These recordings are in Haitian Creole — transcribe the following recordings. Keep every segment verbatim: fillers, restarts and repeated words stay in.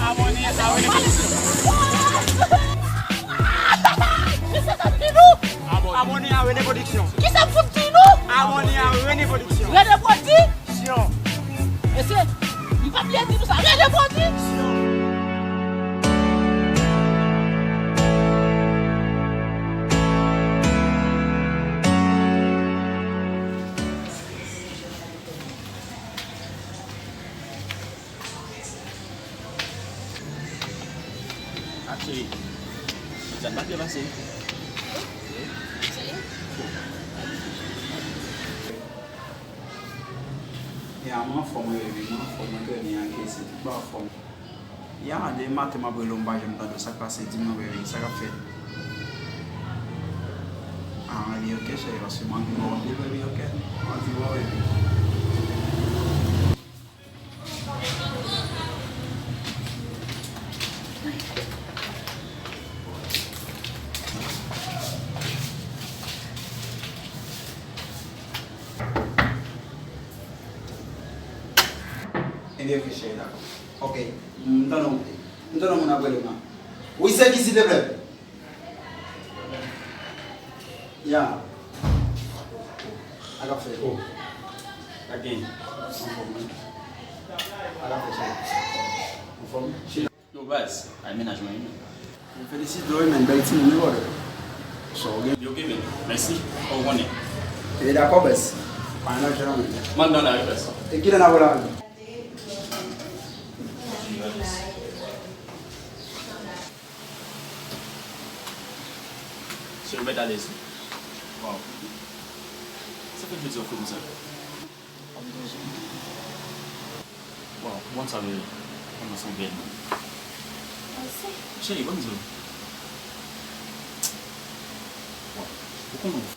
Abòne a Rene Pwodiksyon. Abòne a Rene Pwodiksyon. Kisa m fout di nou? Abòne a Rene Pwodiksyon. Rene Pwodiksyon. Mesye, m pa bliye di nou sa. Rene Pwodiksyon. Ah, cheri. Jan pa byen pase. Ya, mwen anfòm, wi, baby, mwen anfòm, mwen trè byen, ak se tout ba anfòm. Ya, depi maten m ap rele w, m pa janm tande w, sa k pase, di m non, baby, sa k ap fèt? Ah, li oke, cheri, paske mwen anvi wè w anpil, baby, oke? Mwen anvi wè w, baby. Ebyen, ok, cheri, dakò. Ok, m tande w, m tande w moun ap rele m la. Wi, se ki, silteplè? Ya. Sa k ap fèt? Oh. Sa k genyen? Anfòm, wi. Sa k ap fèt, cheri? Anfòm? Yo, baz, ay mennaj mwen, wi, men. Mwen felisite w, wi, men, bèl timoun, wi, brother. Sa w gen? Yo, ok, men. Mèsi. Ou konnen. E dakò, baz. Pa nan jan, men. Mwen nan la, wi, baz. E kilè n ap wè la, men? Cheri, w mèt alèz wi. Waw. Sa fè jodi w ap fè konsa? Kòm toujou. Waw, bon sa vre. Kòman se yon bèl moun. Mèsi. Cheri, ban m di w. Waw, ou konnen w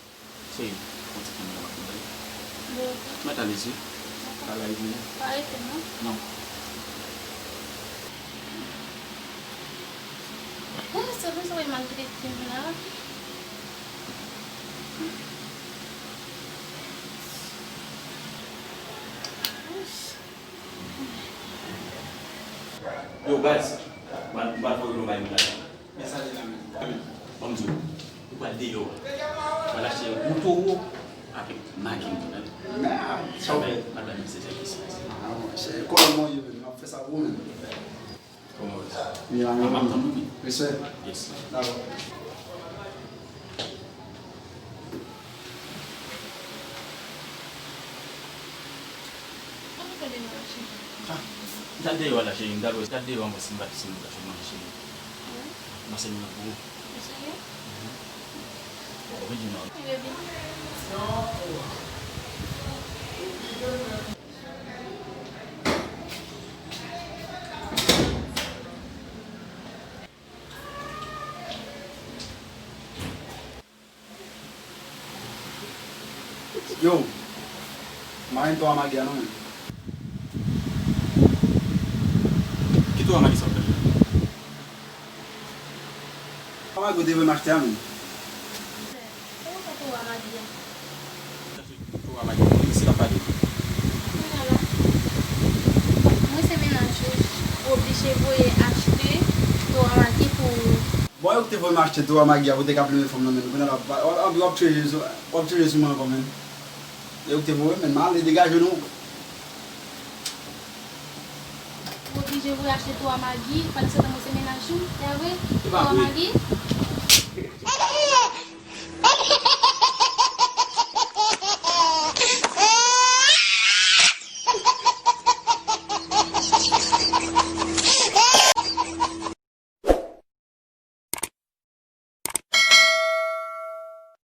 Cheri, yon ti kòmantè w ap fè. Bon. Mèt alèz wi. Pa lage. Pa rete non. Non. Ah, se pou sa w mal trete m la. Ouch. Yo, baz, m pral, m pral voye yon bagay pou lajan. Mesaje la menm. Ban m di w, ou pral deyò a. Ou pral achte yon towo avèk magi m tou menm. Sa w fè? M pral bay mesaje a kisa. Ah, monchè, kòman w ye menm? M ap fè sa pou ou menm. Kòman w ye? M la menm. M ap tann ou wi. Respè. Yes. Dakò. Ann fè demach. Ah, m t al deyò a la, cheri, m t al wè, m t al deyò a, m panse m pa t, si m t ap manje, cheri. Wi. M panse m nan gwo. Ou serye? Mhm. Bon, orijinal. Wi, baby. Yo, m pa renmen towa magi a non, men. Ki towa magi sa w pral? Towa magi ou te voye m achte a, men. Kòman sa towa magi a? Towa magi, mwen se k ap pale. Kounye a la, mwen se mennaj ou, ou oblije voye achte towa magi pou ou. Bon, e ou k te voye m achte towa magi a, ou te ka plimen fanm nan, men kounye a la, w ap, w ap, w ap tchweje sou, w ap tchweje sou mwen ankò, men. E ou k te voye, men, m ale, degaje nou. Ou oblije voye achte towa magi, pandan se tan mwen se mennaj ou, e vre? Towa magi?